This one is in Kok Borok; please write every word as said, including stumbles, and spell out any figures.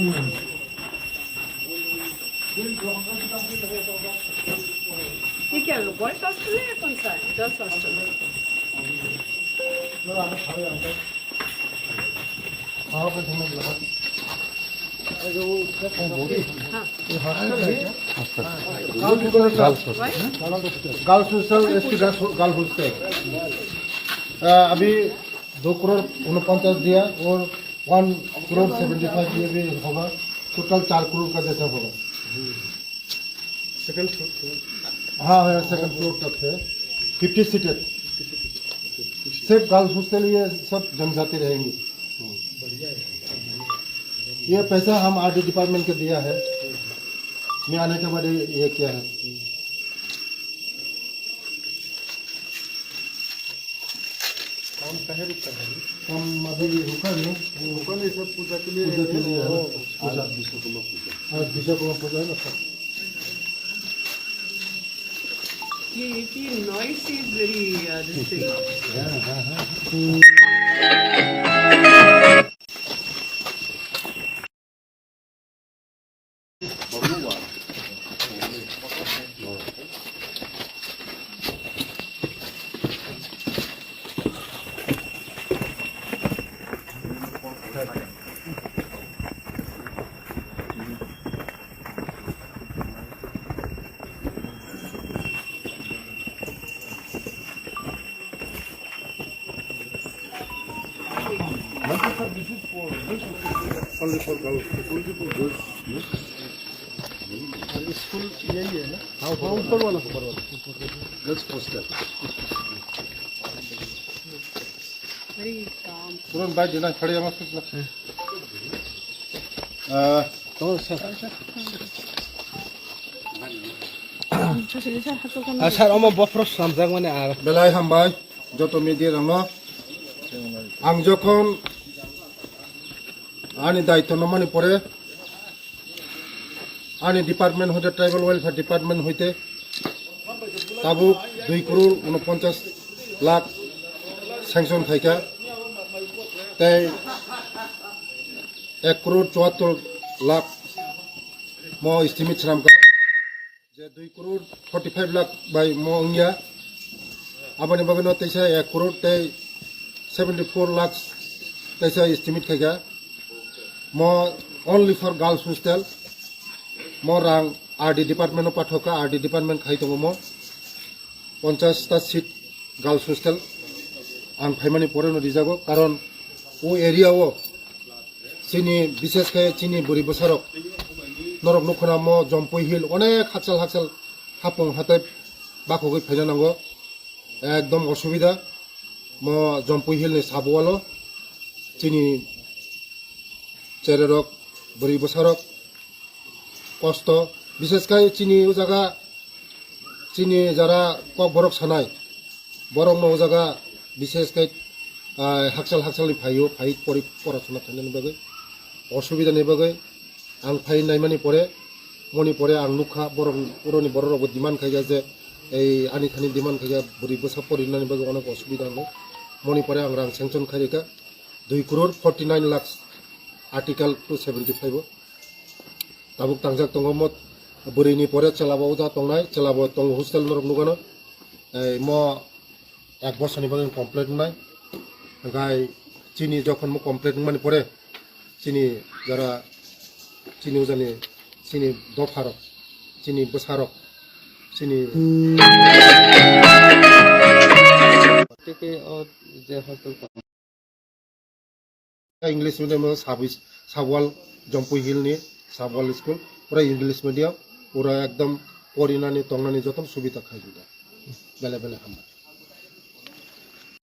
ये क्या लो, boys hostel है या कौन सा है? गर्ल्स हॉस्टल है। हाँ। Girls hostel, ST girls, girls hostel. अ, अभी दो करोड़ उनपचास दिया और वन करोड़ सेवेंटी फाइव ये भी होगा, टोटल चार करोड़ का जैसा होगा। Second floor. हाँ, हाँ, सेकंड फ्लोर तक है, फिफ्टी सीटेड। सिर्फ गर्ल्स हॉस्टल, ये सब जनजाति रहेंगे। ये पैसा हम आरडी डिपार्टमेंट को दिया है, मैं आने के बाद ये, ये किया है। काम काहे रुका है? हम अभी रुका नहीं। रुका नहीं, सब पूजा के लिए पूजा के लिए है। ओ, पूजा। आज विश्वकर्मा पूजा। आज विश्वकर्मा पूजा है ना, सब। ये, ये कि noise is very, uh, this thing। Only for girls, only for girls, no? और स्कूल यही है ना? हाँ, हाँ, ऊपर वाला, ऊपर वाला। Girls hostel. पूरन भाई देना खड़े हैं, मस्त ना। आ, तो sir. Sir, omo bophro swnamjak mani ar. Belai hambai, joto media rokno. Ang jokhon ani daityo no mani pore, ani department hoite, tribal welfare department hoite, tabuk dui koror unoponchas lakh sanction khaikha, tei ek koror chuattor lakh mo estimate swnamkha. Je dui koror forty five lakh bai mo wngya. Aboni bagwi no teisa ek koror tei seventy four lakhs teisa estimate khaikha. Mo only for girls hostel. Mo rang R D department no pathokha, R D department khai tongo mo. Ponchas ta seat girls hostel ang phaimani pore no rijago, karon o area o chini, bishesh khe chini bwrwi bwsarok norok nukho na mo Jampui Hill onek hakchal hakchal hapung hatai bakhogwi phaina nango, ekdom osubida. Mo Jampui Hill ni sabo walo chini chererok, bwrwi bwsarok kosto, bishesh khai chini o jaga, chini jara kokborok sanai, borok no o jaga bishesh khai, ah, hakchal hakchal ni phaio, phai pori porasona khainani bagwi, osubida ni bagwi ang phai naimani pore, moni pore ang nukha borok, uroni borok rokbo demand khaikha je ei ani thani demand khaikha bwrwi bwsa porinani bagwi onek osubida wngo, moni pore ang rang sanction khairikha. Dui koror forty nine lakhs Article two seventy five o. Tabuk tangjak tongo mo bwrwi ni pore chwla bo uda tongnai, chwla bo tongo hostel norok nukano. Ei mo ek bosor ni bagwi complete wngnai. Hwnkhe chini jokhon mo complete wngmani pore chini jara chini ujani chini dopharok, chini bwsarok, chini Tei o je hostel English medium o sub, Sabwal, Jampui Hill ni Sabwal school, pura English medium, pura ekdom porinani tongnani joto subida khai di da. Bele bele hambai.